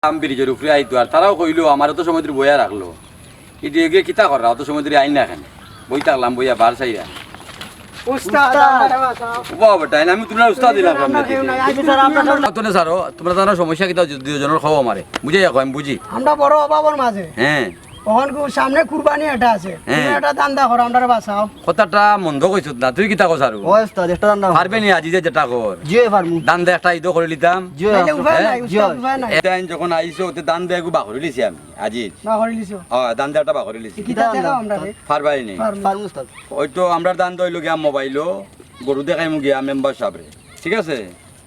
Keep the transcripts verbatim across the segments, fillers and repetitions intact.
আম ব্রিজর উপরে আইতো, আর তারাও কইলো, আমার অত সময় ধরি বইয়া রাখলো। ইদি এগিয়ে কিতা কররা, অত সময় ধরি আইন না কেনে? বই থাকলাম, বইয়া বার চাইরা। উস্তাদ, উস্তাদ। আমারে বাঁচাও। বাবা বেটা, আমি তুমরার উস্তাদ দিলাম আমরা সামনে কেউ দিকে। নাই, আজ কিন্তু স্যার, আপনার তুমরা তো না স্যার, তুমরা জানো সমস্যা কিতা, দুইজনর কও আমারে। বুঝাইয়া কও, আমি বুঝি। আমরা বড় অভাবর মাঝে। হ্যাঁ। অখন কু-, সামনে কুরবানি এটা আছে। হ্যাঁ। তুমি এটা ধান্দা করো, আমরারে বাঁচাও। কথাটা মন্দ কইছত না, তুই কিতা কস আরু? ও উস্তাদ, একটা ধান্দা। পারবে নি আজি যে যেটা কর? জি, পারমু। ধান্দা একটা ইদো করি লিতাম। জি, নাইলে উপায় হ্যাঁ? নাই, জি। উস্তাদ, উপায় নাই। এটা যখন আইছো, তে ধান্দা এগু বাকরি লিছি আমি, আজি। বাকরি লিছো? হ্যাঁ, ধান্দা একটা বাকরি লিছি। কিতা দেখাও আমরারে? পারবাই নি। পারমু। পারমু উস্তাদ। ওই তো আমরার ধান্দা অইলো গিয়া মোবাইলো, গরু দেখাইমু গিয়া মেম্বার সাবরে। ঠিক আছে?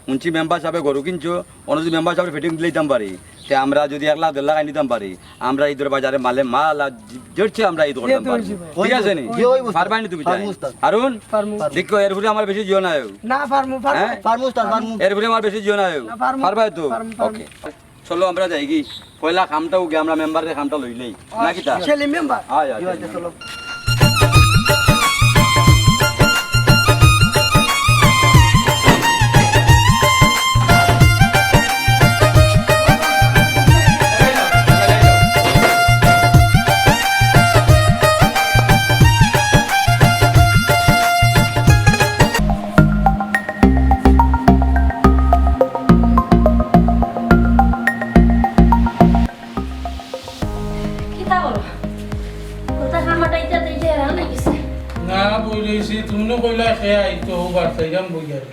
হুনছি মেম্বার সাবে গরু কিনছো, অনো যদি মেম্বার সাবরে ফিটিং দিলাইতাম পারি, তে আমরা যদি এক লাখ দেড় লাখ আনিতাম পারি, আমরা ইদর বাজারে মালে মাল আর জড়ছে আমরা ইদ করতাম পারি। ঠিক আছে নি? জি, ওই বুঝতে পারবাই নি তুমি পারমু তাই? উস্তাদ। হারুন? পারমু। দেখো, এর উপরে আমার বেশি জিও না হোক। না, পারমু, পারমু। হ্যাঁ? পারমু উস্তাদ, পারমু। এর উপরে আমার বেশি জিও না হোক। না, পারমু। পারবাই তো? পারমু, পারমু। ওকে। চলো আমরা যাইগি। পয়লা কামটা অউক গিয়া আমরা মেম্বারর কামটা লইলাই। না কিতা? সেলিম মেম্বার। আয়, আয়, জি, আচ্ছা, সেলিম চলো। মেম্বার। কিতা করো? কথা কামাটা ইটা তো ইটা এরা নাই গেছে। না, বই রইছি, তুমি না কইলা খেয়ে আইতো, ও বার্তা ইরাম বই আর।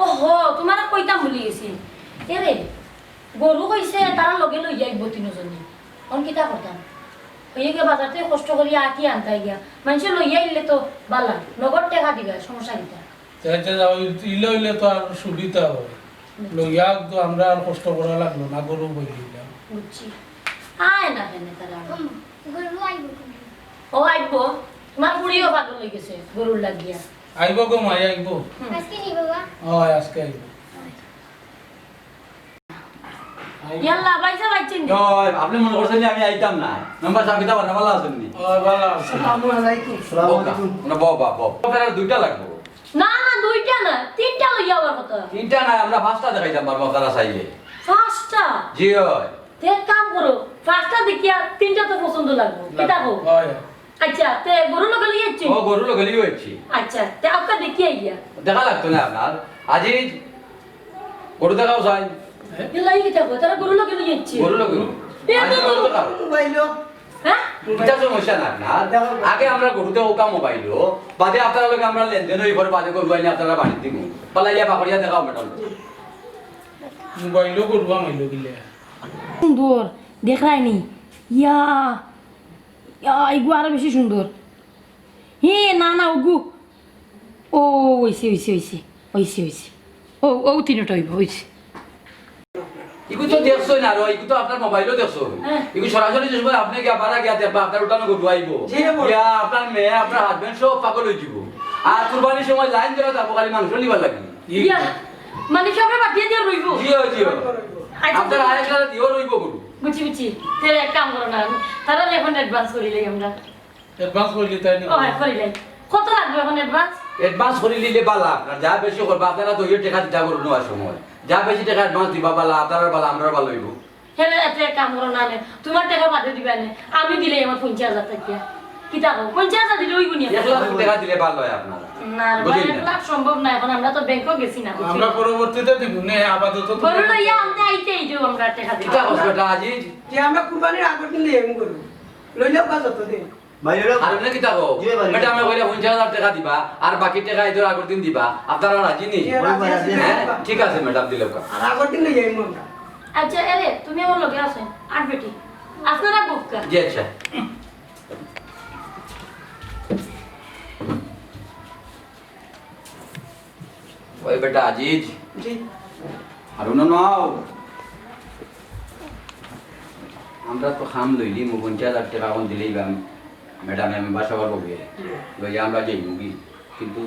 ওহো, তুমারে কইতাম ভুলি গেছি। এরে, গরু কইছে, তারা লগে লইয়া আইবো তিনজনে। অন কিতা করতাম? অইয়া গিয়া বাজার থাকি কষ্ট করি আটি আনতায় গিয়া। মানষে লইয়া আইলে তো বালা, নগদ টেকা দিবা, সমস্যা কিতা? তে আচ্ছা যাও, ইলা অইলে তো আর সুবিধা অয়। লইয়া তো আমরা আর কষ্ট করা লাগলো না, গরু বই দিলাম। বুঝছি। আয় না কেনে তারা? হুম, গরু আইবো কোন দিন? ও আইবো, তুমার বুড়িও পাগল অই গেছে গরুর লাগিয়া। আইবো গো মাই, আইবো। হুম। আজকে নি বাবা? অয়, আজকে আইবো। ইয়াল্লা, বাইসা বাইছেন নি? ওই, আপনে মনো করছইন নি আমি আইতাম না? মেম্বার সাব কিতা বালা, বালা আছইন নি? ও, বালা আছি। আসসালামু আলাইকুম। আসসালামু আলাইকুম। না, বও, বও, বও। আপনার দুইটা লাগবো। না, না, দুইটা না, তিনটা লইয়া আওয়ার কথা। তিনটা না, আমরা পাঁচটা দেখাইতাম পারমু আপনারা চাইলে। পাঁচটা? জি অয়। তে এক কাম করো, পাঁচটা দেখিয়া তিনটা তো পছন্দ লাগবো। কিতা কও? অয়। আচ্ছা, তে গরু লগে লইয়া আইছো? ও, গরু লগে লইয়া আইছি। আচ্ছা, তে আপনার দেখিয়া আইয়া। দেখা লাগতো না আপনার। আজিজ, গরু দেখাও চাই। এ লাগি কিতা কও? তারা গরু লগে লইয়া আইছে। গরু লগে? এ তো আজিজ, গরু দেখাও। মোবাইলো। হ্যাঁ? ইটা সমস্যা না আপনার। আগে আমরা গরু দেখাও কা মোবাইলো, বাদে আপনার লগে আমরা লেনদেন অইবো, বাদে গরু আইলে আপনারা বাড়িত দিমু। পালাইয়া বাকরিয়া দেখাও ম্যাডাম। মোবাইলো গরু আমাইলো গিলে। সুন্দর, দেখরায় নি? ইয়া, ইয়া, ইগু আরো বেশি সুন্দর। হে, না, না, ওগু। ও, অইছে, অইছে, অইছে, অইছে, অইছে। ও, ও, তিনটা অইবো, অইছে। ইগু তো দেখছো না, আর ইগু তো আপনার মোবাইলো দেখছো। হ্যাঁ। ইগু সরাসরি যে সময় আপনে গিয়া বাড়া গিয়া দেখবা, আপনার উঠানো গরু আইবো। জি, বল। ইয়া, আপনার মেয়ে, আপনার হাজবেন্ড সব পাগল অই যিবো। আর কুরবানির সময় লাইন ধরা যাবো খালি মাংস নিবার লাগি। ইয়া, মানে সবে বাটিয়া দিয়া রইবো? জি, জি। আচ্ছা, আপনার আরেকটা দিও রইবো গরু। বুঝছি, বুঝছি। তে এক কাম করো না, তারা এখন অ্যাডভান্স করিলাই আমরা। অ্যাডভান্স করিলি তাই নি? ও, হ্যাঁ, করিলাই। কত লাগবো এখন অ্যাডভান্স? অ্যাডভান্স করিলিলে বালা, আপনার যা বেশি করবা, আপনারা তো ওই টেকা দিতা করুন নেওয়ার সময়। যা বেশি টেকা অ্যাডভান্স দিবা বালা, আপনারার বালা, আমরার বালা অইবো। হেলে এত এক কাম করো না নে, তুমার টেকা বাদে দিবা নে, আমি দিলাই আমার পঞ্চাশ হাজার টেকা। কিতা কও? পঞ্চাশ হাজার দিলে অইবো নি? এক লাখ টেকা দিলে বালা অয় আপনার। না রে ভাই, বুঝলি না? এক লাখ সম্ভব না, এখন আমরা তো ব্যাংকও গেছি না, বুঝলি? আমরা পরবর্তীতে দিব নে, আপাতত তো গরু লইয়া আনতে আইতে এই যে আমরা টেকা দিই। কিতা কস বেটা আজিজ? যে আমরা কুরবানির আগর দিন লইয়া আইমু গরু। লইলেও কাজ হতো দে। ভাই, ওরা আর এমনি কিতা কও? জি ভাই। বেটা, আমরা কইলে পঞ্চাশ হাজার টেকা দিবা, আর বাকি টেকা ইদর আগর দিন দিবা। আপনারা রাজি নি? জি, রাজি আছি, হ্যাঁ? দিবা। ঠিক আছে, ম্যাডাম, দিলে কা। আর আগর দিন লইয়া আইমু আমরা। আচ্ছা, এরে, তুমি আমার লগে আছো, আট বেটি। আজকে রাখবো কা? জি, আচ্ছা। ওই বেটা আজিজ। জি। হারুন, নাও। আমরা তো কাম লইলিমু, পঞ্চাশ হাজার টেকা এখন দিলেই বা ম্যাডাম, আমি বাসা করবো গিয়ে। জি। লইয়া আমরা যাইমু কি? কিন্তু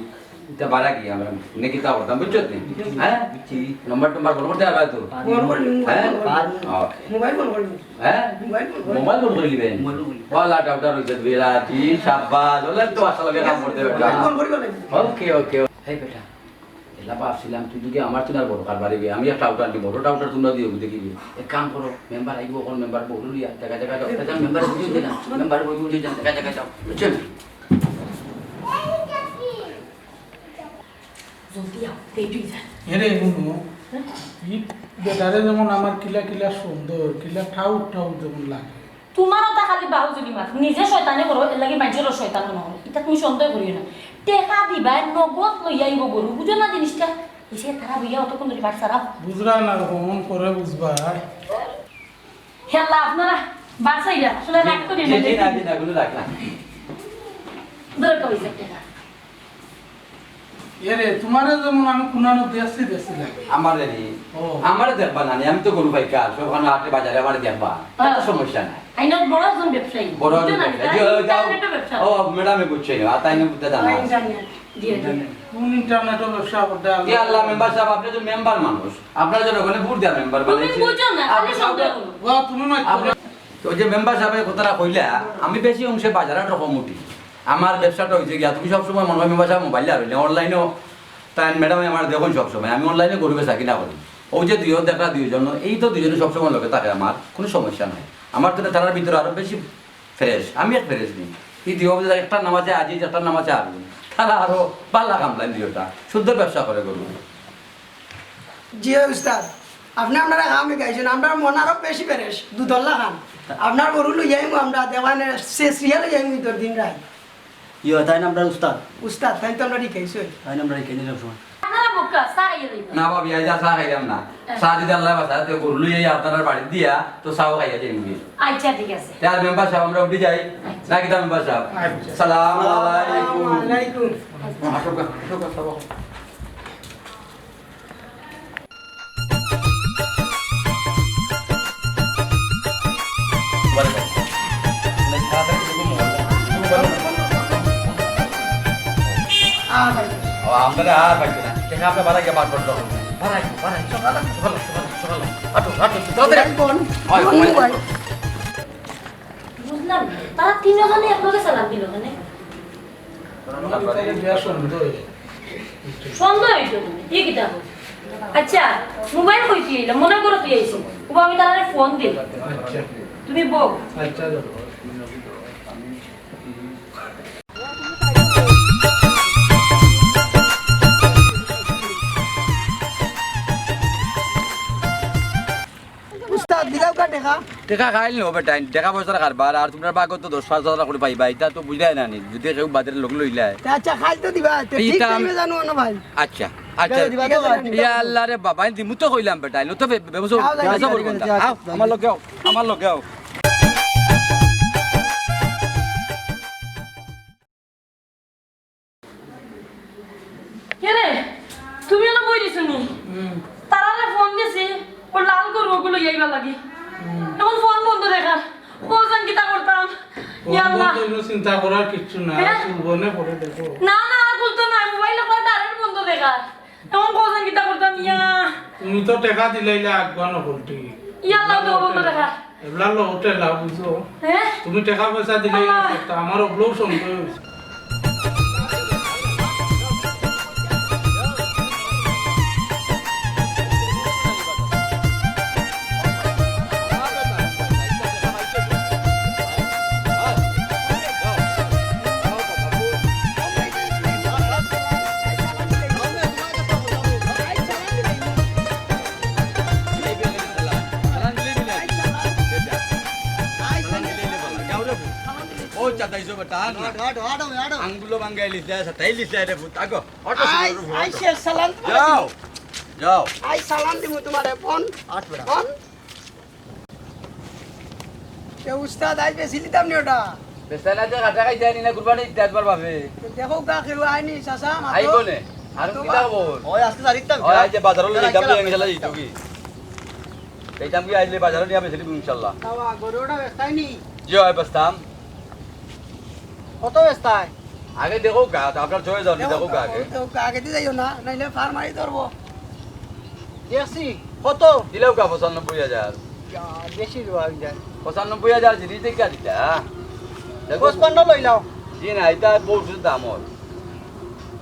ইটা বাড়া কি? আমরা নে কিতা করতাম, বুঝছো নি? জি। হ্যাঁ? জি। নম্বর টম্বর ফোন করতে পারবা তো? ফোন করি, হ্যাঁ? ফোন করি। ওকে। মোবাইল ফোন করি। হ্যাঁ? মোবাইল ফোন করি। মোবাইল ফোন করি নিবেন? মোবাইল ফোন করি। ওয়ালা ডাক্তার হইছে, বিরাটি, সাব্বাস, ওলা তো আশা লাগে কাম করতে বেটা। মোবাইল ফোন করি বলে। ওকে, ওকে। এই বেটা, না ভাবছিলাম, তুই যদি আমার তুই আর বড় কারবারি বে, আমি একটা আউটার দিব, বড় আউটার তোমরা দিও, দেখি বে। এক কাম করো, মেম্বার আইবো, অখন মেম্বার বড় লইয়া, দেখা দেখা যাও, দেখা যাও, মেম্বার বই উঠে যান, মেম্বার বই উঠে যান, দেখা দেখা যাও, বুঝছেন? জলদি আও, দেরি হয়ে যায়। এরে হুনো, হ্যাঁ? ই বেটারে যেমন আমার কিলা কিলা সুন্দর, কিলা ঠাউর ঠাউর যেমন লাগে। তোমারও তা খালি বাহুজুলি মাত, নিজে শয়তানি করো, এর লাগি মানুষেরও শয়তান মনে করো। ইটা তুমি সন্দেহ করিও না। টেকা দিবায়, নগদ লইয়া আইবো গরু, বুঝো না জিনিসটা? এসে তারা বইয়া অতক্ষণ ধরে বাচ্চারা। বুঝরা না, ভ্রমণ করে বুঝবা। হেল্লা, আপনারা বাচ্চাইরা, আসলে রাগ করি না। জি, জি, না, জি, না, কোনো রাগ না। ধরো তো ওই টেকা। এরে, তোমারে যেমন আমি কুনানো দেখছি, দেখছি লাগে। আমারে নি? ও। আমারে দেখবা না নি, আমি তো গরু পাইকার, সবখানো হাটে বাজারে আমারে দেখবা। হ্যাঁ। তাতে সমস্যা নাই। আইনত বড় একজন ব্যবসায়ী। বড় একজন বুঝছো না? ব্যবসায়ী। তাই জি, ওই যাও। ইন্টারনেটে ব্যবসা ও, করে। ম্যাডামে বুঝছে না, আর তাই না বুঝতে জানা ও, আছে। ইন্টারনেট। জি, জি। ইন্টারনেটও ব্যবসা করতে হবে। কি আল্লাহ, মেম্বার সাহেব, আপনি তো মেম্বার মানুষ। আপনার জন্য ওখানে ভোট দেওয়া মেম্বার তুমি বানাইছে। বুঝো না, খালি আপনি সন্দেহ করো। ও, তুমি মাত করো। তো ওই যে মেম্বার সাহেবের কথাটা কইলা, আমি বেশি অংশে বাজারে রকম উঠি। আমার ব্যবসাটা হইছে গিয়া, তুমি সবসময় মনে হয় মেম্বার সাহেব মোবাইল আর হইলে অনলাইনেও তাই ম্যাডামে আমার দেখুন সবসময়, আমি অনলাইনে গরু বেচা কিনা করি। ওই যে দুইও দেখা দুইজন, এই তো দুইজনে সবসময় লগে থাকে, আমার কোনো সমস্যা নাই। আমার তো তারার ভিতরে আরো বেশি ফ্রেশ, আমি এক ফ্রেশ নেই। এই দুই অফিসার একটার নাম আছে আজিজ, একটার নাম আছে আরবিন। তারা আরো ভালা কামলাইন দুইটা, শুদ্ধ ব্যবসা করে গরু। জি অয় উস্তাদ, আপনি আপনারা কামে গাইছেন, আমরা মন আরো বেশি ফ্রেশ, দুধল্লা খান। আপনার গরু লই যাইমু আমরা দেওয়ানে, সে সিরিয়ালে যাইমু ইদর দিন রাত। ইয়ো, তাই না আমরা উস্তাদ? উস্তাদ, তাই তো আমরা শিখাইছি। তাই না আমরা শিখাইছি সব সময়। আপনারা বক্কা, চা খাইয়া যাইবা। না ভাবি, আইজ আর চা খাইলাম না। হ্যাঁ। চা যদি আল্লাহ বাঁচায়, তো গরু লই যাই আপনার বাড়ি দিয়া, তো চাও খাইয়া যাইমু। আচ্ছা, ঠিক আছে। তে আর মেম্বার সাহেব, আমরা উঠি যাই। আচ্ছা। না কিতা মেম্বার সাহেব? আচ্ছা। সালাম আলাইকুম। ওয়ালাইকুম। আসুক, আসুক, আসুক। ও, আমরা আর পাইছি না। টেকা আপনি বাড়াই গিয়ে বার করতে হবে। বাড়াই, বাড়াই, সকালে, সকালে, সকালে, সকালে। আটো, আটো, তাড়াতাড়ি। হয়, হয়, হয়। বুঝলাম না, তারা তিনজনে একলগে সালাম দিল কেনে? আমার ভিতরে বিয়া সন্দেহ হইছে। সন্দেহ হইছে? কি কিতা কইছে? আচ্ছা, মোবাইল কই তুই এলা? মনে করো তুই আইছিস। ও, আমি তারে ফোন দিই। আচ্ছা। তুমি বউ। আচ্ছা, যাও। উস্তাদ, দিলাও কা টেকা? টেকা খাইল নি বেটা, টেকা পয়সার কারবার, আর তোমরা বাগত তো দশ পাঁচ হাজার করে পাইবা, ইটা তো বুঝলাই না নি, যদি কেউ বাদের লোক লইলায়। তে আচ্ছা, খাইল তো দিবা, তে ঠিক ইটা আমি টাইমে জানো না ভাই। আচ্ছা, আচ্ছা। দিবা, দিবা তো ভাই। ইয়া আল্লাহ রে বাবা, আমি দিমু তো কইলাম বেটা, লো তো বে-, বেবসা, যাও, যাও, বেবসা যাও, করবো যাও, না। যাও, আও, যাও। আমার লগে আও, আমার লগে আও। কে রে? তুমি এলা বই দিছো নি? হুম। তারারে ফোন দিছি, ও লাল গরু ওগুলো লইয়া আইবার লাগি। হুম। এখন ফোন বন্ধ দেখার। ও জান কিতা করতাম? ফোন ইয়া আল্লাহ। বন্ধ হইলো, চিন্তা করার কিচ্ছু নাই। হ্যাঁ? তুলবো নে পরে দেখো। না, না, আর খুলতো না। মোবাইল নাম্বার ডাইরেক্ট বন্ধ দেখার। এখন ও জান কিতা করতাম ইয়া? তুমি তো টেকা দিলাইলা আগুয়ানো ভর্তি। ইয়া আল্লাহ, তো বন্ধ দেখার। এবলা লো উঠে লাভ বুঝো। হ্যাঁ? তুমি টেকা পয়সা দিলে আল্লাহ। না করতা, আমার ওগুলোও সন্দেহ হইছে। ও চাতাইছো বেটা, না। আঙ্গুলো ভাঙ্গাই লিছে, চাতাই লিছে রে পুত, আগো। অটো আই, শুরু, অটো। আই, সে সালাম দিমু। যাও, যাও। আই, সালাম দিমু তোমারে, ফোন। আট বেটা। ফোন। এ উস্তাদ, আই বেশি লিতাম নি ওটা। বেচারা যে কাটা খাইছে আনি না, কুরবানি দিতে একবার ভাবে। তো দেখো গা কেউ আইনি, চাচা, মাতো। আইবো নে। আর তো কিতা বা-, খবর? ওই আজকে যাইতাম। ওই আজ যে বাজারও লই যাইতাম, যাইতাম। ইনশাআল্লাহ, যাইতাম কি? এইতাম কি আইলে বাজারও নিয়া বেচে দিমু ইনশাআল্লাহ। তাও আ-, গরু ওটা বেচতাই নি? জি হয়, বেচতাম। কত বেচতায়? আগে দেখো গা, আপনার চয়ে যাও, দেখো দেখো গা গা, আগে। দেখো গা, আগে দিয়ে যাইও না, নাইলে ফার মারি ধরবো। দেখছি, কত? দিলেও গা পঁচানব্বই হাজার। যা, বেশি দেওয়া হয়ে যায়। পঁচানব্বই হাজার জিনিস দেখে দিতা, হ্যাঁ? দেখো। পঁচপান্ন লইলাও। জি না, এটা বহুত দাম ওর।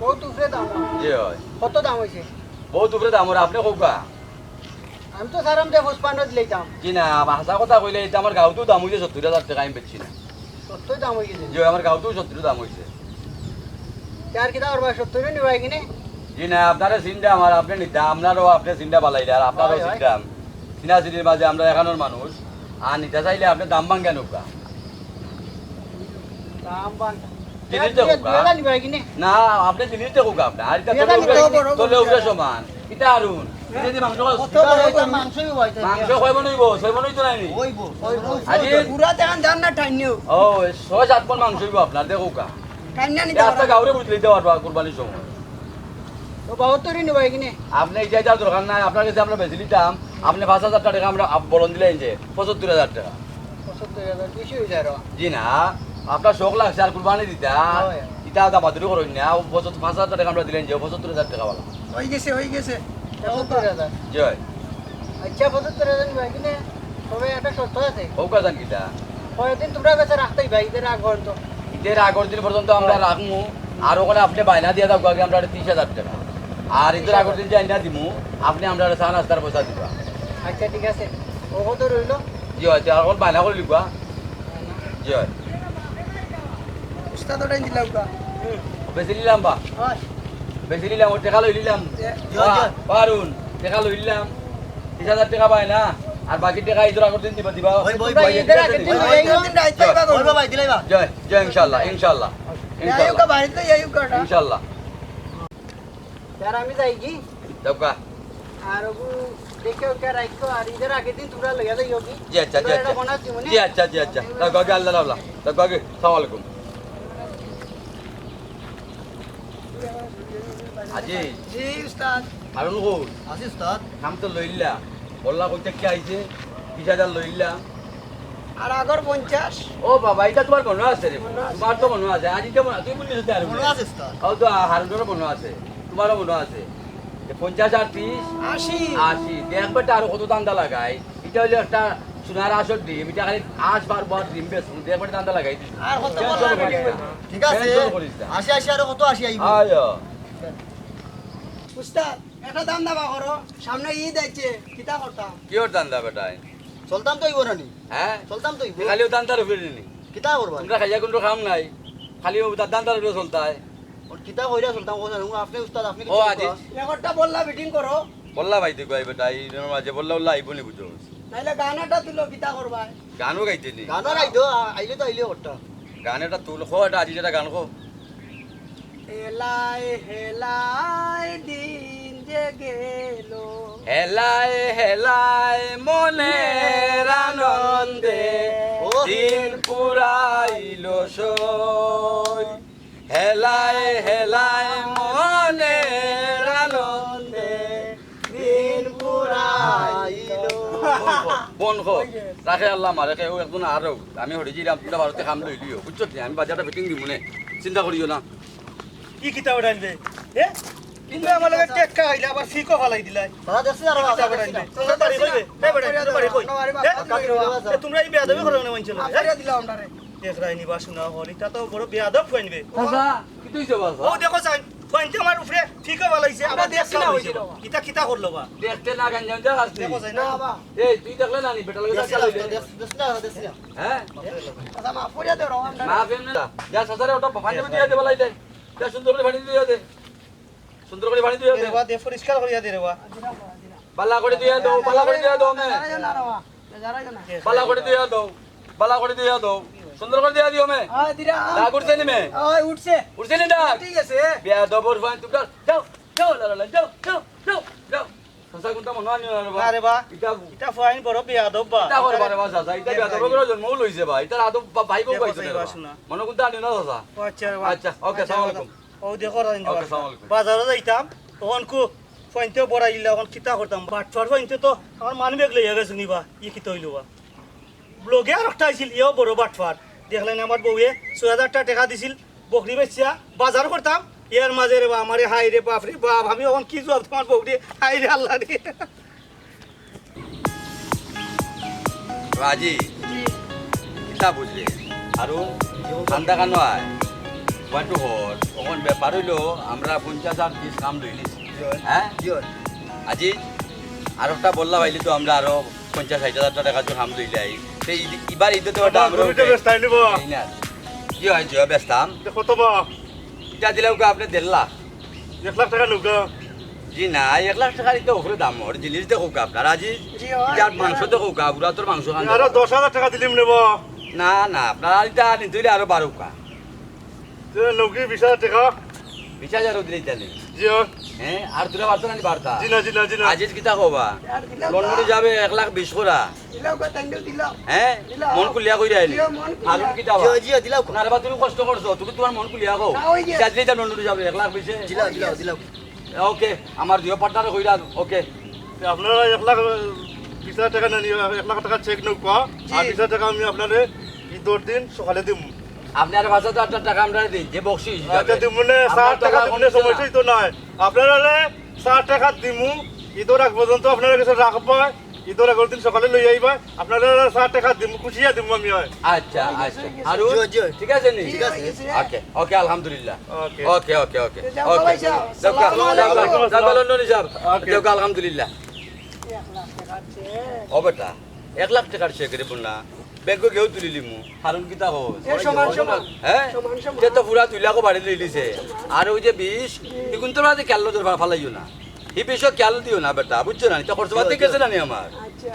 বহুত উপরে দাম। জি অয়। কত দাম অইছে? বহুত উপরে দাম অর, আপনে কউক্কা। আমি তো ছাড়াম দে পঁচপান্ন দিলাইতাম। জি না, হাছা কথা কইলে ইতা আমার গাঁওতও দাম অইছে সত্তইর হাজার টেকা, আমি বেচছি না। সত্তইর দাম অইগেছে? জি অয়, আমার গাঁওতও সত্তইর দাম অইছে। তে আর কিতা করবা, সত্তইরও নিবায় কিনে? জি না, আপনারে চিনতাম আর আপনে নিতা, আপনারও আপনে চিনতা বালাইলা, আর আপনারও অয়, অয়। চিনতাম। চিনাচিনির মাঝে আমরা এখানোর মানুষ, আর নিতা চাইলে আপনে দাম ভাঙ্গা নেউক্কা। দাম ভাঙ্গা। জিনিস দেখউক্কা। দুই হাজার নিবায় কিনে? না, আপনে জিনিস দেখউক্কা আপনে। আর ইতা দুই হাজার তলে নিবায় উপরে, কিনে? তলে উপরে সমান। ইতা আরুন। ইতা দি মাংস খাস? কত বড় অইতা? মাংস অইবো, অইতা। মাংস কয় মন অইবো? ছয় মন অইতো নায়নি? অইবো। অইবো। আজি পুরা দেখান যান না টাইনিও। ও, ছয় সাত মন মাংস অইবো আপনার, দেখউক্কা। টাইনিয়া নিতে আস্তা পারবা। গাঁওরে বুঝলে দিতে পারবা কুরবানির সময়। তো বাহাত্তরই নিবায় কিনে? আপনে ইতা ইতার দরকার নাই, আপনার গেছে আমরা বেচিলিতাম। আপনে পাঁচ হাজার টেকা আমরা আপ-, বলন দিলাইন যে পঁচাত্তর হাজার টেকা। পঁচাত্তর হাজার, বেশি অই যায় রে। জি না, আপনার শখ লাগছে আর কুরবানি দিতা। অয়। ইতা দামাদুরি করইন না, ও পঁচাত্তর, পাঁচ হাজার টেকা আমরা দিলাইন যে পঁচাত্তর হাজার টেকা বালা। অইগেছে, অইগেছে। পঁচাত্তর হাজার। জি অয়। আচ্ছা, পঁচাত্তর হাজার নিবায় কিনে? তবে একটা শর্ত আছে। কউক্কা যান কিতা? কয়দিন তুমরা গেছে রাখতায় ভাই, ইদের আগ পর্যন্ত? ইদের আগর দিন পর্যন্ত আমরা রাখমু। আর অখানো আপনে বায়না দিয়া দেউক্কা আগে আমরারে ত্রিশ হাজার টেকা। আর ইদের আগর দিন যে আইনা দিমু, আপনে আমরারে চা নাস্তার পয়সা দিবা। আচ্ছা, ঠিক আছে। ও কত রইলো? জি অয়, তে অখন বায়না করি লিবা। জি অয়। উস্তাদ ওটাই দিলাউক্কা। বেচিলিলাম বা। অয়। বেচিলিলাম, ও টেকা লইলিলাম। জি, জি। পারুন, টেকা লইলিলাম। ত্রিশ হাজার টেকা পায় না, আর বাকি টেকা ইদের আগর দিন দিবা, দিবা। অইবো, অইবো, অইবো। ইদের আগর দিন অইবো, লইয়া আইও। ইদের দিন রাইত পাইবা গো। অইবো ভাই, দিলাইবা। জয়, জয়, ইনশাআল্লাহ, ইনশাআল্লাহ, ইনশাআল্লাহ। আইও কা বাড়িত লইয়া আইও কাটা। ইনশাআল্লাহ। স্যার, আমি যাইগি। যাউক্কা। আর ওগু দেখে ওকে রাখো, আর ইদের আগর দিন তুমরা লইয়া যাইও কি? জি, আচ্ছা, জি, তুমরা আচ্ছা। এটা বানাত দিমু নি? জি, আচ্ছা, জি, আচ্ছা। যাউক্কা আগে, আল্লাহ, আল্লাহ। যাউক্কা আগে, সালাম আলাইকুম। আজি। জি, উস্তাদ। হারুন কই? আছি, উস্তাদ। কাম তো লইলা। বললা কইতে কি আইছে? বিশ হাজার লইলা। আর আগর পঞ্চাশ। ও বাবা, ইটা তুমার মনো আছে রে। মনো আছে। তুমার তো মনো আছে। আর ইটা মনো, তুই বললি তো আর মনো আছে, উস্তাদ। ও তো হারুনরও মনো আছে। তুমারও মনো আছে। এ পঞ্চাশ আর ত্রিশ? আশি। আশি। দেখ বেটা, আরো কত ধান্দা লাগাই। ইটা অইলো একটা সোনার আঁশর ডিম, ইটা খালি আঁশ বার বার ডিম বেশ, দেখ বেটা ধান্দা লাগাই দিছি। আর কত টেনশন বললা করিস না। ঠিক আছে। টেনশন করিস না। আশি, আশি, আরো কত আশি আইবো? আয়। উস্তাদ, একটা ধান্দা বার করো, সামনে ইদ আইছে, কিতা করতাম? কিওর ধান্দা বেটায়? চলতাম তো অইবো না নি? হ্যাঁ? চলতাম তো অইবো। খালি ও ধান্দার উপরে নি? কিতা করবা? তুমরা খাইয়া কুনু কাম নাই, খালি ও ধা-, ধান্দার উপরে চলতায়। ওর কিতা কইরা চলতাম, ও জানো, আপনে উস্তাদ, আপনে ও কিছু আজি। কইবা। রেকর্ডটা বললা মিটিং করো। বললা ভাই, তুই কই বেটা, এই দিনের মাঝে বললা, বললা আইবো নি বুঝো। নাইলে গান একটা তুলো, কিতা করবা? গানও গাইতে নি? গানও গাইতো, আ-, আইলে তো আইলে ওরটা। গান একটা তুল, খো, এটা আজি যেটা গান খো। হেলায় হেলায় দিন যে গেল। হেলায় হেলায় মনের আনন্দে ও। দিন ফুরাইল সই। হেলায় হেলায় মনের আনন্দে দিন ফুরাইল। বন্ধ কর, বন্ধ কর। রাখে আল্লাহ মারে, কেউ একজন আর হোক। আমি হরি জিরাম, তুমরা ভারতে কাম লইলিও, বুঝছো নি? আমি বাজারটা ফিটিং দিমু নে, চিন্তা করিও না। ই কিতা বেটা আনবে? এ? তুমরা আমার লগে টেক্কা খাইলা, আবার ফিকও ফালাই দিলাই। দাদা, দেখছি আর ই কিতা বেটা আনবে? তুমরা বাড়ি কইবে? এ বেটা, তুমরা বাড়ি কই? এ? এ, তুমরা ই বেয়াদবি করো না মানষর লগে, এ? দেখরায়নি বা শুনা হল, ইটা তো বড় বেয়াদব ফুয়াইন বে। চাচা, কিতা অইছে বা, চাচা? ও দেখো চাইন, ফুয়াইন্তে আমার উপরে ফিকও ফালাইছে, আমরা আবার দেখছি না, টেক্কা অইছে লইছে। বাবা। ইটা কিতা করলো বা? দেখতে না, গাঞ্জা উঞ্জা খাস নি? দেখো চাইন না। এই, তুই দেখলে না নি, বেটার লগে দেখছি ধাক্কা না, লইলে? দেখছি, দেখছি না, দেখছি না। হ্যাঁ? আচ্ছা, মাফ করিয়া দে, রহমান। মাফ এমনে না। যা, চাচারে ওটা পানি দিয়া দে, বালাই দে। যা, সুন্দর করি পানি দিয়া দে। সুন্দর করি পানি দিয়া দে। দে রে বা, দে, পরিষ্কার করিয়া দে রে বা। বালা করি দিয়া দেও, বালা করি দিয়া দেও মে। বালা করি দিয়া দেও, বালা করি দিয়া দেও। সুন্দর করি দিয়া দিও মে। দাগ উঠছে নি মে? উঠছে নি দাগ? ঠিক আছে। বেয়াদবর ফুয়াইন, তুমরা যাও, যাও, লা, লা, লা, যাও, যাও, যাও, যাও। চাচা, কুনটা মনো আনিও না রে বা। না রে বা। ইটা, ইটা ফুয়াইন বড় বেয়াদব বা। ইটা করবা রে বা, চাচা। ইটা বেয়াদব করে জন্মও লইছে বা। ইটার আদব বা-, ভাই বউ দেখো পাইছে চাই রে বা বা। শোনা। মনো কুনটা আনিও না, চাচা। ও আচ্ছা রে বা। আচ্ছা, ওকে, আচ্ছা, সালাম আলাইকুম। ও দেখো, রাজেন্দ্র ওকে, বাজার। সালাম আলাইকুম। বাজারো যাইতাম, তখন কু ফুয়াইন্তে বড়াইলা, অখন কিতা করতাম? বাটফার ফুয়াইন্তে তো আমার মানি ব্যাগ লইয়া গেছে নি বা, ই কিতা অইলো বা? ব্লগে আর একটা আইছিল, ইও বড় বাটফার। দেখলায়নি আমার বউয়ে ছয় হাজার টেকা দিছিল, বকরি বেচিয়া বাজার করতাম, এর মাঝে রে বা, আমারে হায় রে বাপ রে বাপ, আমি অখন কি জুয়াব তুমার বউরে, হায় রে আল্লাহ রে। রাজি, কিতা বুঝলে? আরো ঠান্ডা কানো আয়? ওয়ান টু ফোর, অখন ব্যাপার অইলো, আমরা পঞ্চাশ আর বিশ কাম লইলিছি। জি অয়। হ্যাঁ? জি অয়। আজি আরোকটা বললা পাইলে তো আমরা আরো পঞ্চাশ ষাইট হাজার টেকা তো কাম লইলাই। সেই ইবার ইদে তো ওটা আমরা দুইটা উঠে। বেচতাই নিব। এই না। জি অয়, জি অয়, বেচতাম। ইটা কত বা? ইটা দিলাউক্কা আপনে দেড় লাখ। এক লাখ টেকা নেউক্কা। জি না, এক লাখ টেকার ইটা উপরে দাম, ওর জিনিস দেখউক্কা আপনার। আজি জি অয়। ইটার মাংস দেখউক্কা, বুড়া তোর মাংস খান আরো দেখউক্কা। দশ হাজার টেকা দিলিমু নেব। না, না, আপনার ইটা নিতে অইলে আরো বাড়উক্কা। তে নেউক্কা বিশ হাজার টেকা। বিশ হাজারও দিলে ইতা নি? জি অয়। হ্যাঁ, আর তোরা বাড়তো না নি বাড়তা? জি না, জি না, জি না। আজিজ কিতা কবা? আর দিলাম লন্ডনে না। যাবে এক লাখ বিশ করা। দিলাউক্কা, তাইলেও দিলাম। হ্যাঁ? দিলাম। মন খুলিয়া কইরা আইলি। দিলাম, মন খুলিয়া। আর কিতা বা? জি অয়, জি অয়, দিলাউক্কা। না রে বা, তুমি কষ্ট করছো, তুমি তোমার মন খুলিয়া কও। না, ওই যে। ইতা দিলে ইতা লন্ডনে যাবে এক লাখ বিশে। দিলাউক্কা, দিলাউক্কা, দিলাউক্কা। ওকে, আমার দুইও পার্টনারে কইরা, ওকে। তে আপনারা এক লাখ বিশ হাজার টেকা নেন, এক লাখ টেকা চেক নেউক্কা, জি। আর বিশ হাজার টেকা আমি আপনারে ইদর দিন সকালে দিমু। আপনে আর পাঁচ হাজার টেকা আমরারে দিন, যে বকশিস হিসাবে। আচ্ছা, দিমু নে, আপনার ষাট টেকা টেকা দিমু নে, কোনো কিছু সমস্যা না। অইতো নায়। আপনারারে ষাট টেকা দিমু, ইদর আগ পর্যন্ত আপনারার গেছে রাখবা, ইদর আগর দিন সকালে লই আইবা, আপনারারে ষাট টেকা দিমু, খুশি অইয়া দিমু আমি অয়। আচ্ছা, আচ্ছা। হারুন, জি, জি। ঠিক আছে নি? ঠিক আছে। ওকে, ওকে, আলহামদুলিল্লাহ। ওকে। ওকে, ওকে, ওকে। যাও, ওকে। ভাই সাহেব। যাও, আসসালামু আলাইকুম। যাও, যাও, লন্ডন হিসাব। ওকে। যাও, আলহামদুলিল্লাহ। এক লাখ টেকার চেক। ও বেটা, এক লাখ টেকার চেক রে বল না। ব্যাংকে গিয়াও তুলিলিমু। হারুন কিতা কস? এ সমান সমান। হ্যাঁ? সমান সমান। তে তো পুরা দুই লাখও বাড়ি লইলিছে। আর ওই যে বিশ, ইগুন তো বাদে খেয়াল নজর ফা-, ফালাইও না। ই বিষয়ে খেয়াল দিও না বেটা, বুঝছো না নি? তে খরচ বাদ গেছে না নি আমার? আচ্ছা।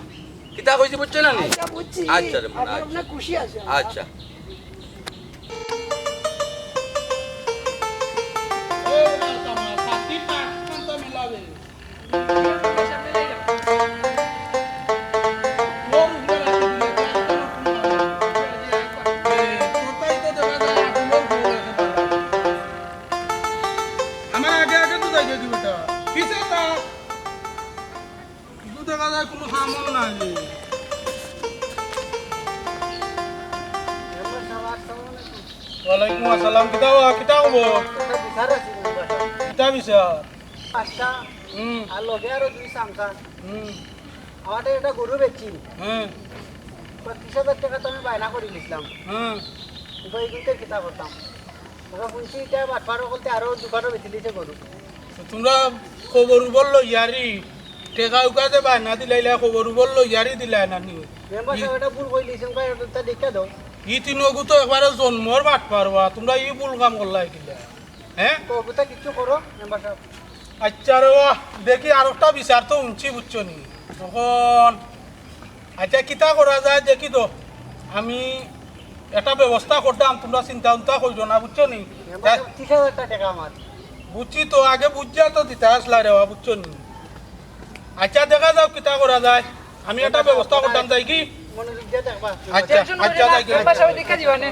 কিতা কইছি বুঝছো না নি? আচ্ছা, বুঝছি। আচ্ছা রে মন, আপনি আচ্ছা। আপনার খুশি আছে। আচ্ছা। আমার আগে আগে তো যাই যদি বেটা। কিসে তা? কিন্তু দেখা যায় কোনো কামও নাই। ওয়ালাইকুম আসসালাম। কিতা বা, কিতা খবর? একটা বিচার আছে কিন্তু বাসায়। কিতা বিচার? পাঁচটা হুম। আর লগে আরো দুই চামচা। হুম। আমাদের একটা গরু বেচছি। হুম। পঁচিশ হাজার টেকা তো আমি বায়না করি নিছিলাম। হুম। তো এই দুইটা কিতা করতাম? ওরা শুনছি এটা বাটপার বলতে আরো দোকানও বেশি দিছে গরু। তো তোমরা খবর উবর লইয়ারি, টেকা উকা যে বায়না দিলাইলা, খবর উবর লইয়ারি দিলাই না নি? মেম্বার সাহেব, এটা ভুল কই দিয়েছেন, কই এটা দেখা দাও। ই তিনগু তো একবারে জন্মর বাটপার বা, তোমরা ই ভুল কাম করলা কিলা? হ্যাঁ? তো ওটা কিচ্ছু করো, মেম্বার সাহেব। আচ্ছা রে বা, দেখি আরোকটা বিচার তো হুনছি, বুঝছো নি? তখন আচ্ছা, কিতা করা যায় দেখি তো, আমি একটা ব্যবস্থা করতাম, তোমরা চিন্তা উন্তা করিও না, বুঝছো নি? মেম্বার সাহেব, ত্রিশ হাজার টেকা আমার। বুঝছি তো, আগে বুঝিয়া তো দিতা আসলা রে বা, বুঝছো নি? আচ্ছা, দেখা যাউক কিতা করা যায়, আমি একটা ব্যবস্থা করতাম, যাই কি? মনোযোগ দিয়া দেখবা। আচ্ছা, টেনশন আচ্ছা, করিও না, যাই কি? মেম্বার সাহেব দেখা দিবা নে।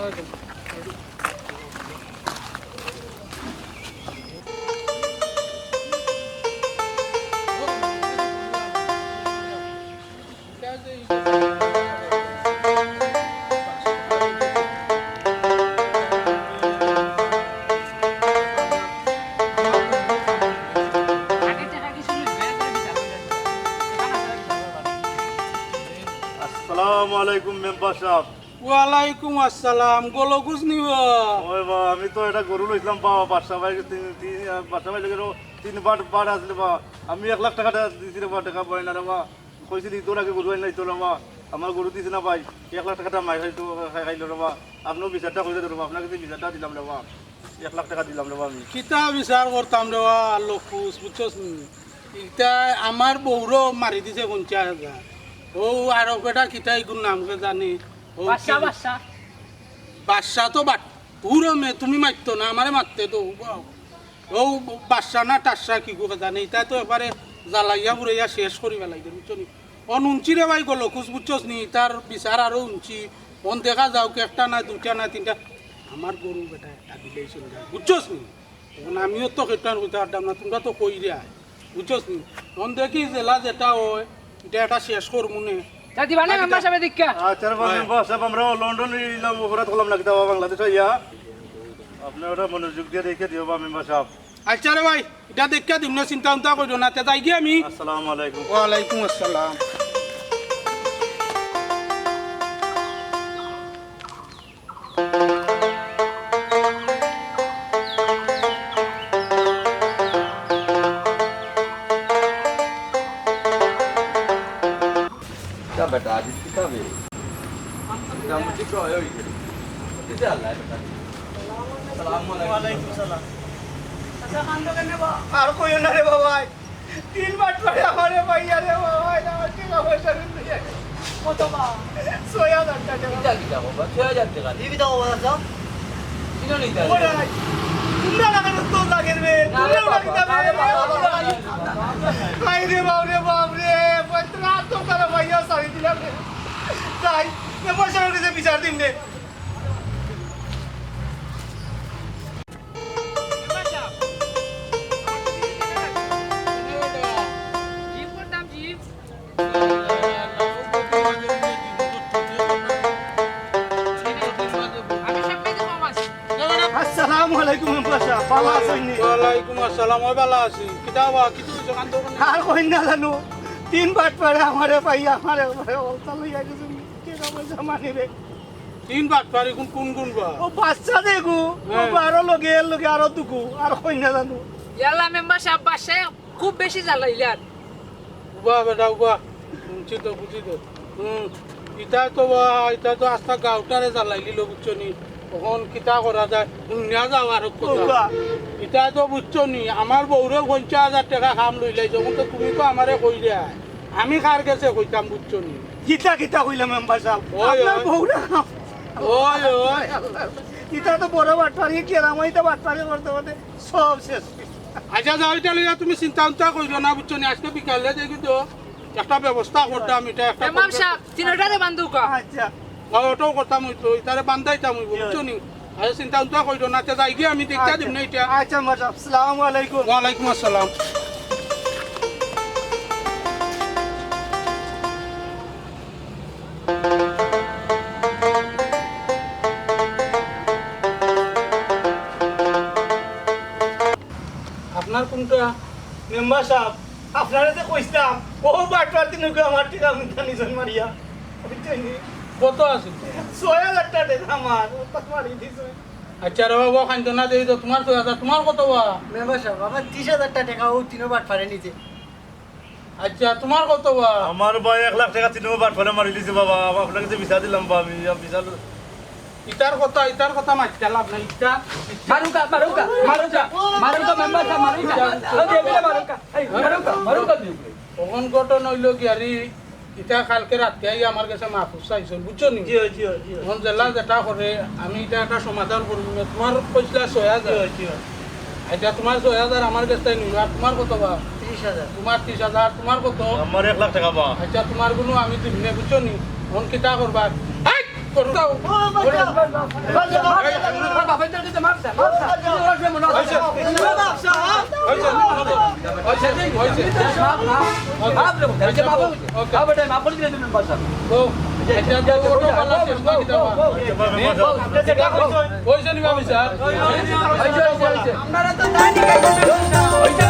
আসসালামু আলাইকুম মেম্বার সাহেব। ওয়ালাইকুম আসসালাম। গলকুস নি বা? ওই বা, আমি তো একটা গরু লইছিলাম বা, বাদশা ভাই, তিন, তিন, বাদশা ভাই লগে তিন বার, বার আসলে বা, আমি এক লাখ টেকা দিছি রে বা, টেকা পাই না রে বা। কইছিল, "ইদর আগে গরু আইন না, ইদর বাবা, আমার গরু দিছে না ভাই, এক লাখ টেকাটা মাইর খাইতো, খাই-, খাইলো রে বাবা, আপনেও বিচারটা করিয়া দেন রে বাবা, আপনার কাছে বিচারটা দিলাম রে বাবা, এক লাখ টেকা দিলাম রে বাবা আমি।" কিতা বিচার করতাম রে বাবা, লক্ষুস, বুঝছস নি? ইটা আমার বউরও মারি দিছে পঞ্চাশ হাজার। ও আরো বেটা কিতা ইগুর নাম কে জানি। ও বাদশা, কি-, বাদশা। বাদশা তো বাট-, পুরো মে-, তুমি মারতো না, আমারে মারতে তো, বাও। ও বাদশা না টাদশা কি করে জানে, ইটা তো একবারে জ্বালাইয়া পুড়াইয়া শেষ করি ফেলাই দে, বুঝছো নি? অন হুনছি রে ভাই গলকুস, বুঝছস নি? ইতার বিচার আরো হুনছি। অন দেখা যাউক, একটা না, দুইটা না, তিনটা। আমার গরু বেটা একটা দিলেই চলে যায়, বুঝছস নি? এখন আমিও তো খেতান কইতে পারতাম না, তোমরা তো কইরায়, বুঝছস নি? অন দেখি জেলা যেটা অয়, ইটা একটা শেষ করমু নে। তা দিবা না মেম্বার সাবে দীক্ষা? আচ্ছা রে বা, মেম্বার সাব, আমরা লন্ডন ইলাম অপরাধ করলাম না কিতা বা বাংলাদেশ আইয়া? আপনে ওটা মনোযোগ দিয়া দেখিয়া দিও বা মেম্বার সাব। আচ্ছা রে ভাই, ইটা দেখিয়া দিমু নে, চিন্তা উন্তা করিও না, তে যাই গিয়া আমি। আসসালামু আলাইকুম। ওয়ালাইকুম আসসালাম। ওই, ওই, ওই। দিতে আল্লাহ, এটা। সালাম আলাইকুম। ওয়ালাইকুম সালাম। আচ্ছা, কান্দো কেনে বা? আর কইও না রে বাবা। তিন বাটপারে আমারে পাইয়া রে বাবা, এটা আমার টেকা পয়সা কিন্তু ইয়ে। কত বা? ছয় হাজার টেকা। কিতা কিতা বাবা? ছয় হাজার টেকা। এই কিতা বাবা, চাচা? কিনো নিতা? ওরাই। তোমরা লাগানো তো লাগে রে। না রে তোমরা বাবা, কিতা না রে রে? বাবা, না রে বাবা। হায় রে বাপ রে বাপ রে। পয়ত্রিশ হাজার টেকা পাইয়া ছাড়ি দিলাম রে। তাই, এ পয়সার কাছে বিচার দিন রে। আসসালামু আলাইকুম মেম্বার সাব, ভালা আছইন নি? ওয়ালাইকুম আসসালাম, ওই ভালা আছি। কিতা বা, কিতা অইছে, কান্দো কেনে? আর কইন না জানো, তিন বাটপারে আমারে পাইয়া, আমারে, আমারে অবস্থা লইয়া গেছে, টেকা পয়সা মানি রে। তিন বাটপারি কোন, কোন, কোন বা? ও বাচ্চা দেখু, ও হ্যাঁ। বারো লগে, এর লগে আরো দুগু, আর কইন না জানো। ইয়াল্লা মেম্বার সাব, বাদশায় খুব বেশি জ্বালাইলার। উবা বেটা, উবা। শুনছি তো, বুঝছি তো। হুম। ইতা তো বা, ইতা তো আস্তা গাউটারে জ্বালাইলিল, বুঝছো নি? অখন কিতা করা যায়? হুনিয়া যাও আর কত। উবা। ইতা তো বুঝছো নি? আমার বউরে পঞ্চাশ হাজার টেকা কাম লইলাইছে, অখন তো তুমি তো আমারে কইলে আয়। আমি কার গেছে কইতাম, বুঝছো নি? কিতা কিতা কইলাম মেম্বার সাব? ওই, আপনার ওই। বউরা। ওই, ওই। ইতা তো বড় বাটপারি, কেরামইটা বাটপারি করতে করতে সব শেষ। আচ্ছা, যাও, ইটা লইয়া তুমি চিন্তা উন্তা করিও না, বুঝছো নি? আজকে বিকালে দেখি তো একটা ব্যবস্থা করতাম, ইটা একটা মেম্বার সাব, তিনোটারে বান্ধুকা। আচ্ছা। ওটাও করতাম অইতো, ইতারে বান্ধাইতাম অইবো, বুঝছো নি? আচ্ছা, চিন্তা উন্তা করিও না, তে যাই গিয়া আমি দেখতা দিমু না ইটা। আচ্ছা, মেম্বার সাব, আসসালামু আলাইকুম। ওয়ালাইকুম আসসালাম। আপনার কোনটা? মেম্বার সাব, আপনারে যে কইছলাম, ও বাটপার তিনগু আমার টেকা মিথ্যা নিছইন মারিয়া। বুঝছইন নি? কত আছে? ছয় হাজার টেকা আমার, ও তো মারি দিছইন। আচ্ছা রে বাবা, কান্দো না, দেই তো, তুমার ছয় হাজার, তুমার কত বা? মেম্বার সাব, আমার ত্রিশ হাজার টেকা ও তিনো বাটপারে নিছে। আচ্ছা, তুমার কত বা? আমার ভাই এক লাখ টেকা তিনো বাটপারে মারিলিছে বাবা, আপনার গেছে বিচার দিলাম বা আমি, বিচার। ইতার কথা, ইতার কথা মাতিয়া লাভ নাই, ইতা, ইতা। মারুকা, মারুকা, মারুকা, মারুকা, মেম্বার সাব, মারুকা। ও দেবরে মারুকা, এই, মারুকা, মারুকা দেবরে। অখন ঘটনা অইলো গিয়া রে, ইতা কালকে রাইতে আইয়া আমার গেছে মাফ চাইছইন, বুঝছো নি? জি, জি, জি। অখন যেলা যেটা করে, আমি ইটা একটা সমাধান করমু। তুমার কইছলা ছয় হাজার। জি, জি। আচ্ছা, তুমার ছয় হাজার আমার গেছ থাকি নিলো, আর তুমার কত বা? ত্রিশ হাজার। তুমার ত্রিশ হাজার, তুমার কত? আমার এক লাখ টেকা বা। আচ্ছা, তুমার গুনু আমি দিমু নে, বুঝছো নি? অখন কিতা করবা? এই, করো। যাও। অইছে, অইছে, অইছে, অইছে। ওকে, ওকে। ও, আচ্ছা, আচ্ছা, ওটা ভালা, চেষ্টা কিতা বা? অইছে নি বা বিচার? অইছে, অইছে, অইছে। আপনারা তো তাই নিয়ে গেছেন। অইছে,